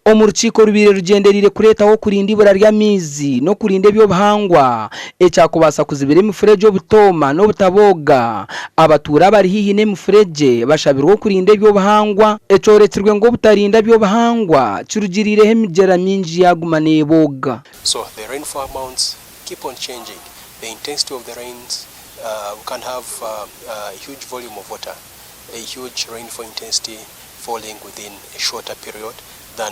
Omu rukiiko orubaire rugyendereire kureetaho okurinda eibura ry'amaizi n'okurinda eby'obuhangwa ekyakubaasa kuzibira emifuregye obutooma n'obutabooga, abatuura abari haihi n'emifuregye bashabirwe okurinda eby'obuhangwa. Ekyorekirwe ngu obutarinda by'obuhangwa kirugiriireho emigyera mingi yaaguma neebooga. So the rainfall amounts keep on changing, the intensity of the rains, we can have a huge volume of water, a huge rainfall intensity falling within a shorter period than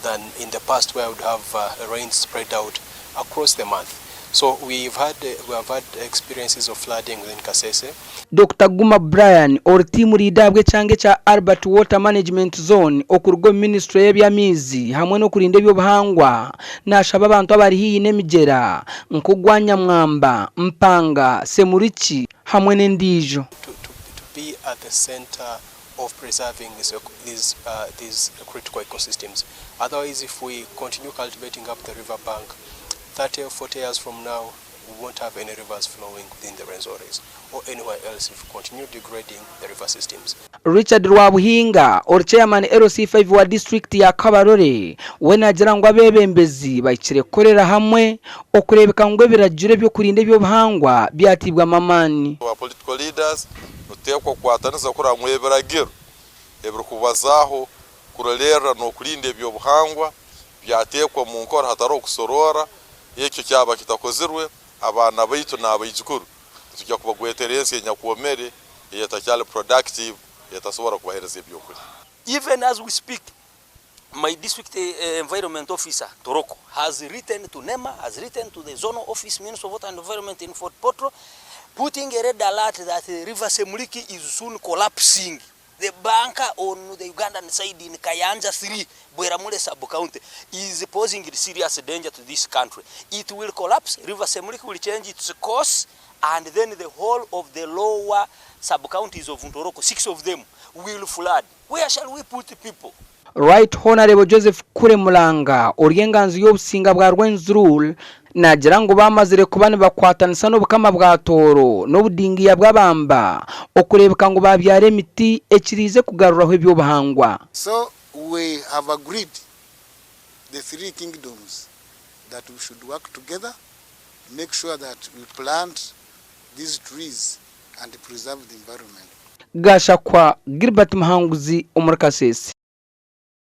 than in the past where we would have rains spread out across the month. So we've had we have had experiences of flooding within Kasese. Dokita Guma Brian ori tiimu riida ahabw'ekyanga ekya Albert Water Management Zone okuruga omu minisiture y'eby'amaizi hamwe n'okurinda eby'obuhangwa nashaba abantu abari haihi n'emigyera nk'ogwa Nyamwamba, Mpanga, Semuriki hamwe n'endiijo. To, to, to be at the center of preserving these, these, these critical ecosystems. Otherwise, if we continue cultivating up the river bank, 30 or 40 years from now, we won't have any rivers flowing within the Rwenzoris or anywhere else if we continue degrading the river systems. Richard Rwabuhinga ori Chairman LC5 wa disiturikiti ya Kabarole we naagira ngu abeebembezi bahikire kukorera hamwe okureebeka ngu ebiragiro eby'okurinda eby'obuhangwa byataibwamu amaani. Ba political leaders nituteekwa kukwatanisa kurora ngu ebiragiro ebirikubazaaho kurolerra n'okurinda eby'obuhangwa byateekwa omu nkora hataroho kusoroora. Ekyo kyaba kitakozirwe, abaana baitu n'abaijukuru nitwija kubagwetera ensi enyakwomere, eyetakyali productive, eyetasobora kubaheereza ebyokulya. Even as we speak, my district environment officer, Toroko, has written to NEMA, has written to the zonal office, Ministry of Water and Environment in Fort Portal, putting a red alert that the River Semuliki is soon collapsing. The bank on the Ugandan side in Kayanja 3, Bweramule sub-county, is posing serious danger to this country. It will collapse, River Semuliki will change its course, and then the whole of the lower sub-counties of Ntoroko, six of them, will flood. Where shall we put people? Right Honarebo Joseph Kure Mulanga ori enganzi y'obusinga bwa Rwenzururu naagira ngu baamazire kuba nibakwatanisa n'Obukama bwa Tooro n'obudingiya bw'Abamba okureebeka ngu baabyara emiti ekiriize kugaruraho eby'obuhangwa. So we have agreed the three kingdoms that we should work together make sure that we plant these trees and preserve the environment. Gashakwa Gilbert Muhanguzi omuri Kasese.